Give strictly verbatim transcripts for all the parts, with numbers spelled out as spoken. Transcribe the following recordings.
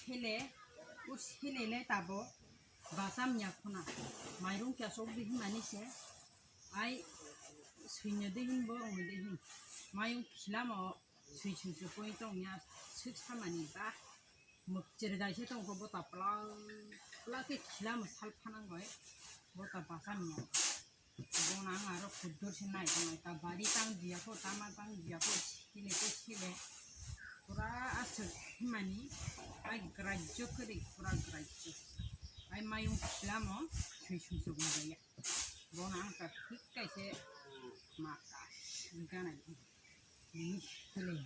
Sele, o sele le tabo basam ya khuna. Mairung kya sok di himani se. Ai suinya de hin bo ong de hin. Mayung khilamo sui sui sui koi tong ya sik samani ba. Mukchir jai se tong ko bota pla pla ke khilamo sal phanang goi. Bota basam ya. Bona ang aro khuddur se nai tongnai ta bari tang dia ko tama tang dia ko sile ko sile. Pura aswk himani ai grajjo kwrwi pura grajjo. Ai mayung khilamo sui sui sui ong ya. Bona ang ta thik kaise ma ta ganai. Ni sile.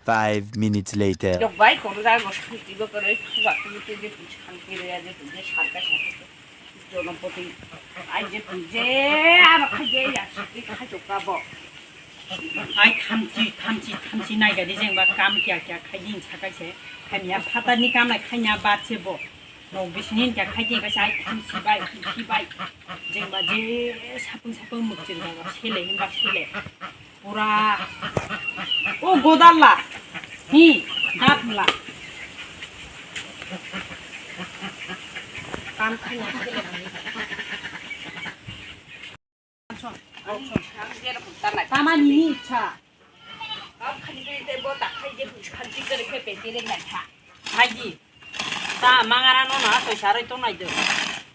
Five minutes later. Jok bai, kono jaga no shanti bo kwrwi, thuba thubi tei je shanti rwya je je sarka sarka. Jonopoti, ai je je aro khai je ya shanti khai jok ka bo. Ai thamchi, thamchi, thamchi nai gadi jeng ba kam kya kya khai din sakai se. Khai ya phatar ni kam lai khai ya bat se bo. Nok bisini kya khai din ka sai thamchi bai, thamchi bai. Jeng ba je sapung sapung mukchil ba sele hin ba sele. Pura. O godalla. Hi, datla. Kam khanya. Tama nini ichha. Hai di. Ta mangara no na to sarai to nai do.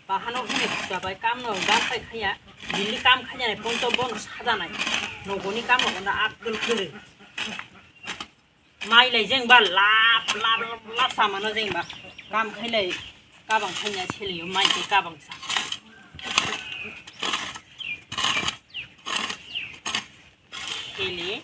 Bahano hine khuda bai kam no gan pai khaya. Bini kam khaya nai pon to bon sada nai. Nogoni kam no na akul kuru. Mai lai jeng ba lap lap lap lap sama no jeng ba. Kam khai lai kabang khanya chele yo mai ke kabang sa. Chele.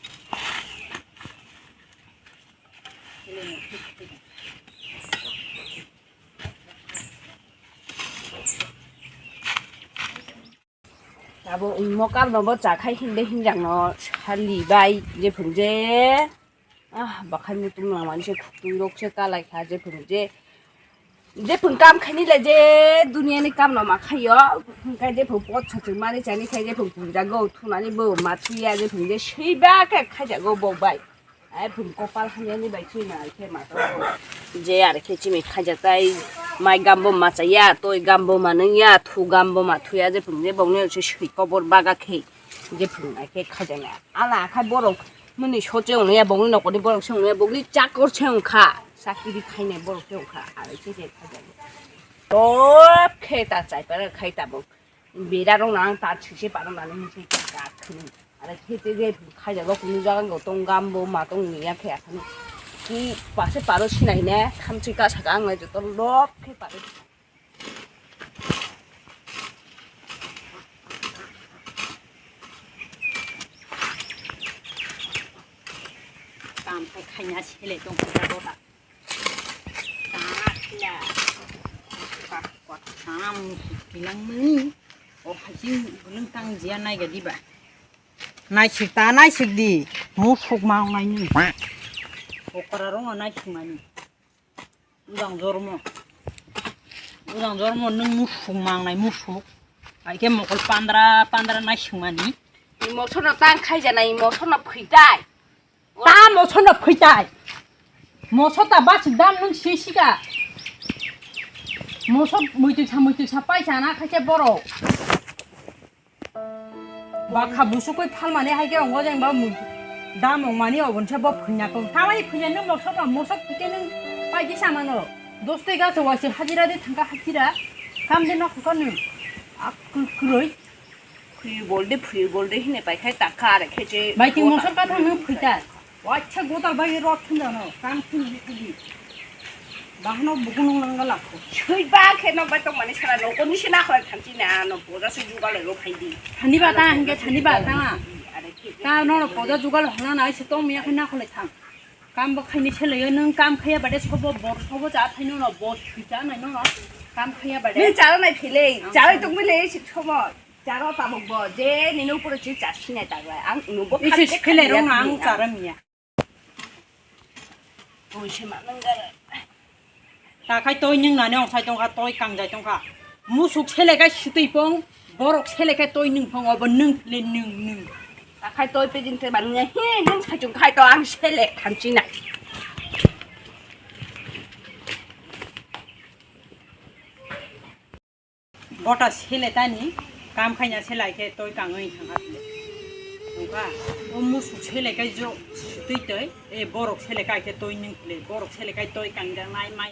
Abo mokar no bo chakhai hinde hinjang no sali bai je phung je. Ah, bakhai mutung langmani se khutui rok se kalai kha je phung je. Je phung kam khaini le je duniya ni kam no ma khaio. Hingkai je phung pot sachung mani chani khai je phung phung jago thunani bo ma thuya je phung je sui ba khe khai jago bo bai. Ai phung kopal hamyani bai chini na khe ma to. Je ar khe chimi khaijak tai mai gambo ma chaya, toi gambo ma nungya, thu gambo ma thuya je phung je bongni se sui kobor baga khe je phung ai khe khaijak na. Ala kha borok muni soche ongya bongni nokoni borok se ongya bongni chakor se ongkha. Chakiri khainai borok se ongkha. Ar khe je khaijak. Top khe ta chai para khai ta bo. Bera rok nang ta sise paro nani hinse ta khunu. Are khete je khaja rok kunu jaga go tong gam bo ma tong ni ya khe akhani. Ki pase paro sinai ne khamsi ka saka ang lai joto lop khe paro. Kam khai khaina sele tong khe jago ta. Takla. Pak, pak, sam, kilang mani. O, haji, beleng tang jia nai gadi ba. Naisik ta, naisik di. Musuk mau nai ni. Okra rong naisik mani. Udang jormo. Udang jormo nung musuk mang nai musuk. Ai ke mokol pandra, pandra naisik mani. Mosono tang khai janai, mosono phitai. Ta mosono phitai. Moso ta bachik dam nung si sika. Moso muitui sa muitui sa paisa na khaise borok. Bakha busukoi phalmani hai ke ongo jeng ba mu-, dam ongmani obonse bo phwnya kong. Tamani phwnya nung moso ba moso phite nung paidi samano. Dostoi gacho waisi hajira de thangka hajira. Kam de nok kanu. Ak kroi. Phuyu bolde, phuyu bolde hine pai khai takha are khe je. Bai ting moso kathang nung phita. Wacha godal bai rot thun jano, kam thun di thun di. Bahano bugun nang lakho. Sui ba khe nok bai tong mani sara no, koni se na khoi thanchi na no, boja se jugal ro phai di. Thani ba ta hingke thani ba ta. Are khe je. Ta no no boja jugal hona na se tong miya khe na khole thang. Kam bo khaini sele nung kam khaya bade sobo bor sobo cha thaino no bo sui cha nai no no. Kam khaya bade. Nung cha nai phile, cha tong bile se sobo. Charo tabuk bo je nini upor se cha sinai taglai. Ang nubo isi khatte khele khani rong ang yakni chara miya. Tui se ma nang gara. Ta khai toi ning nani ong sai tongkha toi kangjai tongkha. Musuk sele kai sutui pong, borok sele kai toi ning pong obo ning le ning ning. Akhai toi pejin te bang ne, he, nung saichung khai to ang selek thanchi nai. Bota sele tani, kam khaina selai khe toi kangwi thangkha phile. Nungkha, o musuk sele kai jo sutui toi, e borok sele kai khe toi ning phile, borok sele kai toi kangjaknai mai.